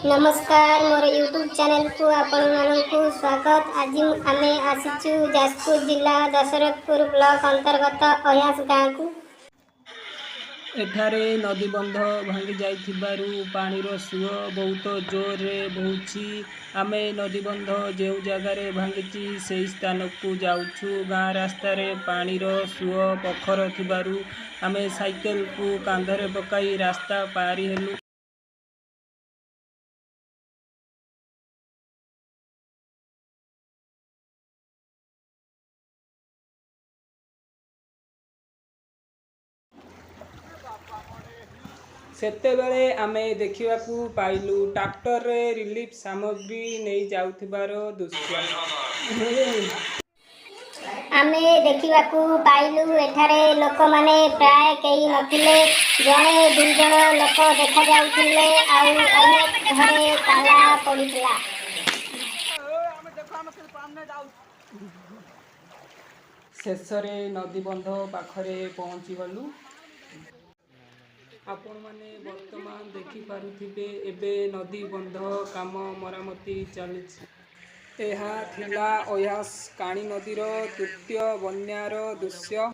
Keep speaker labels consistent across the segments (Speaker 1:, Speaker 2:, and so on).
Speaker 1: ନମସ୍କାର, ମୋର ୟୁଟ୍ୟୁବ୍ ଚ୍ୟାନେଲକୁ ଆପଣମାନଙ୍କୁ ସ୍ୱାଗତ। ଆଜି ଆମେ ଆସିଛୁ ଯାଜପୁର ଜିଲ୍ଲା ଦଶରଥପୁର ବ୍ଲକ ଅନ୍ତର୍ଗତ ଅହ୍ୟାସ ଗାଁକୁ।
Speaker 2: ଏଠାରେ ନଦୀବନ୍ଧ ଭାଙ୍ଗି ଯାଇଥିବାରୁ ପାଣିର ସୁଅ ବହୁତ ଜୋରରେ ବହୁଛି। ଆମେ ନଦୀବନ୍ଧ ଯେଉଁ ଜାଗାରେ ଭାଙ୍ଗିଛି, ସେହି ସ୍ଥାନକୁ ଯାଉଛୁ। ଗାଁ ରାସ୍ତାରେ ପାଣିର ସୁଅ ପଖର ଥିବାରୁ ଆମେ ସାଇକେଲକୁ କାନ୍ଧରେ ପକାଇ ରାସ୍ତା ପାରି ହେଲୁ। ସେତେବେଳେ ଆମେ ଦେଖିବାକୁ ପାଇଲୁ ଟ୍ରାକ୍ଟରରେ ରିଲିଫ୍ ସାମଗ୍ରୀ ନେଇ ଯାଉଥିବାର ଦୃଶ୍ୟ।
Speaker 1: ଆମେ ଦେଖିବାକୁ ପାଇଲୁ, ଏଠାରେ ଲୋକମାନେ ପ୍ରାୟ କେହି ନଥିଲେ। ଜଣେ ଦୁଇ ଜଣ ଲୋକ ଦେଖାଯାଉଥିଲେ ଆଉ ଅନେକ ଘରେ ତାଲା ପଡ଼ିଥିଲା।
Speaker 2: ଶେଷରେ ନଦୀବନ୍ଧ ପାଖରେ ପହଞ୍ଚିଗଲୁ। ଆପଣମାନେ ବର୍ତ୍ତମାନ ଦେଖିପାରୁଥିବେ, ଏବେ ନଦୀବନ୍ଧ କାମ ମରାମତି ଚାଲିଛି। ଏହା ଥିଲା ଅୟାସ କାଣି ନଦୀର ତୃତୀୟ ବନ୍ୟାର ଦୃଶ୍ୟ।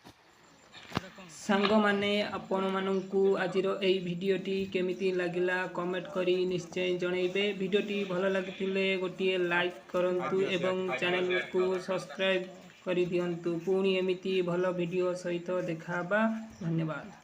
Speaker 2: ସାଙ୍ଗମାନେ, ଆପଣମାନଙ୍କୁ ଆଜିର ଏଇ ଭିଡ଼ିଓଟି କେମିତି ଲାଗିଲା, କମେଣ୍ଟ କରି ନିଶ୍ଚୟ ଜଣାଇବେ। ଭିଡ଼ିଓଟି ଭଲ ଲାଗିଥିଲେ ଗୋଟିଏ ଲାଇକ୍ କରନ୍ତୁ ଏବଂ ଚ୍ୟାନେଲକୁ ସବସ୍କ୍ରାଇବ୍ କରିଦିଅନ୍ତୁ। ପୁଣି ଏମିତି ଭଲ ଭିଡ଼ିଓ ସହିତ ଦେଖା ହେବା। ଧନ୍ୟବାଦ।